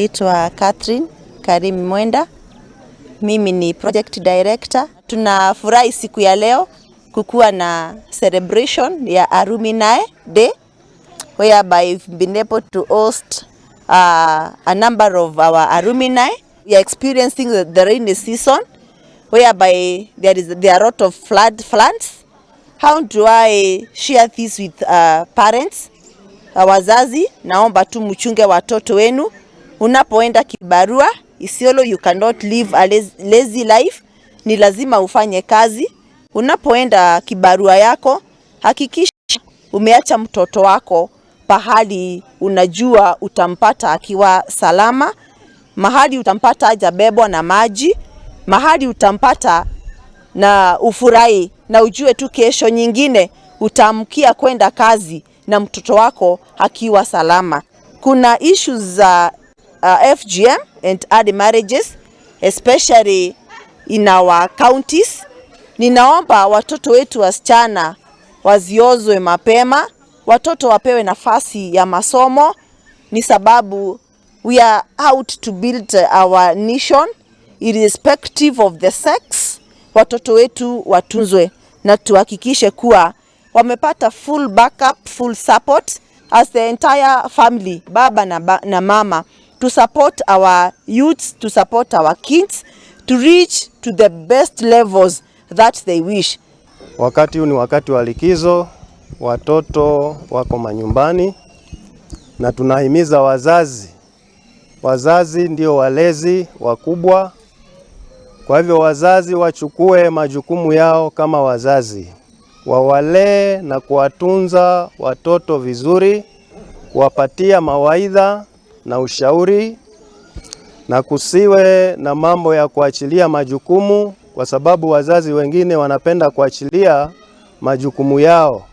Naitwa Catherine Karim Mwenda. Mimi ni project director. Tunafurahi siku ya leo kukuwa na celebration ya Alumni Day, whereby we've been able to host a number of our alumni. We are experiencing the rainy season, whereby there are a lot of floods. How do I share this with parents? Wazazi, naomba tu mchunge watoto wenu. Unapoenda kibarua Isiolo, you cannot live a lazy life. Ni lazima ufanye kazi. Unapoenda kibarua yako, hakikisha umeacha mtoto wako pahali unajua utampata akiwa salama, mahali utampata hajabebwa na maji, mahali utampata na ufurahi na ujue tu kesho nyingine utaamkia kwenda kazi na mtoto wako akiwa salama. Kuna issues za FGM and early marriages, especially in our counties. Ninaomba watoto wetu wasichana wasiozwe mapema, watoto wapewe nafasi ya masomo, ni sababu we are out to build our nation irrespective of the sex. Watoto wetu watunzwe na tuhakikishe kuwa wamepata full backup, full support as the entire family, baba na mama, to support our youths, to support our kids to reach to the best levels that they wish. Wakati huu ni wakati wa likizo, watoto wako manyumbani, na tunahimiza wazazi. Wazazi ndio walezi wakubwa, kwa hivyo wazazi wachukue majukumu yao kama wazazi, wawalee na kuwatunza watoto vizuri, kuwapatia mawaidha na ushauri, na kusiwe na mambo ya kuachilia majukumu, kwa sababu wazazi wengine wanapenda kuachilia majukumu yao.